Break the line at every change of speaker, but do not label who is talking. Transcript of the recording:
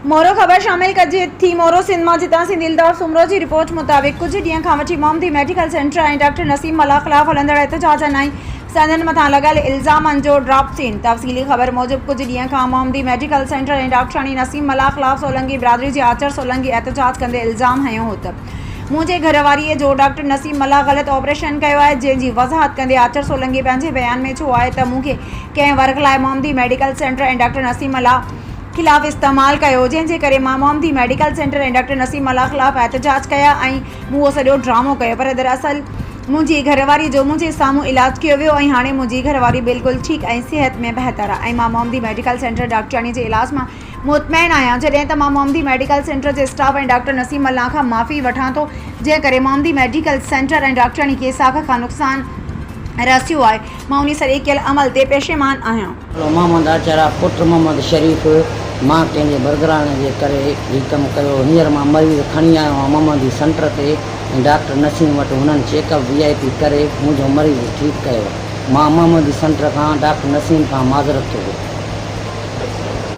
مورو خبر شامل ڪجي ٿي مورو سنڌ مان جتان سنڌي الطاف سومرو جي رپورٽ مطابق ڪجهه ڏينهن کان وٺي Muhammadi medical centre ۽ doctor Naseem Mallah خلاف هلندڙ احتجاجن ۽ سندن مٿان لڳل الزامن جو ڊراپ سين تفصيلي خبر موجب ڪجهه ڏينهن کان محمدي ميڊيڪل سينٽر ۽ ڊاڪٽراڻي نسيم ملاح خلاف سولنگي برادري جي آچر سولنگي احتجاج ڪندي الزام هنيو هو ته منهنجي گهر واريء جو ڊاڪٽر نسيم ملاح غلط آپريشن ڪيو آهي، جنهن جي وضاحت ڪندي آچر سولنگي پنهنجي بيان ۾ چيو آهي ته مون کي ڪنهن ورغلائي Muhammadi medical centre ۽ doctor Naseem Mallah خلاف استعمال ڪيو، جنهن جي ڪري مان Muhammadi medical centre ۽ doctor Naseem Mallah خلاف احتجاج ڪيا ۽ مون اهو سڄو ڊرامو ڪيو پر دراصل منهنجي گهر واري جو منهنجي سامهون علاج ڪيو ويو ۽ هاڻي منهنجي گهر واري بلڪل ٺيڪ ۽ صحت ۾ بهتر آهي ۽ مان محمدي ميڊيڪل سينٽر ڊاڪٽرياڻي جي علاج مان مطمئن آهيان جڏهن ته مان محمدي ميڊيڪل سينٽر جي اسٽاف ۽ ڊاڪٽر نسيم ملاح کان معافي وٺان ٿو جنهن ڪري محمدي ميڊيڪل سينٽر ۽ ڊاڪٽرياڻي کي ساک کان نقصان رسيو آهي مان انهي سڄي ڪيل عمل تي پشيمان آهيان.
نالو محمد آچارا پٽ محمد شريف مان ڪنهن جي برگرائڻ جي ڪري هي ڪم ڪيو هينئر مان مريض کڻي آيو آهيان محمدي سينٽر تي ۽ ڊاڪٽر نسيم وٽ هنن چيڪ اپ وي آء پي ڪري منهنجو مريض ٺيڪ ڪيو مان محمدي سينٽر کان ڊاڪٽر نسيم کان معذرت ٿو گهران.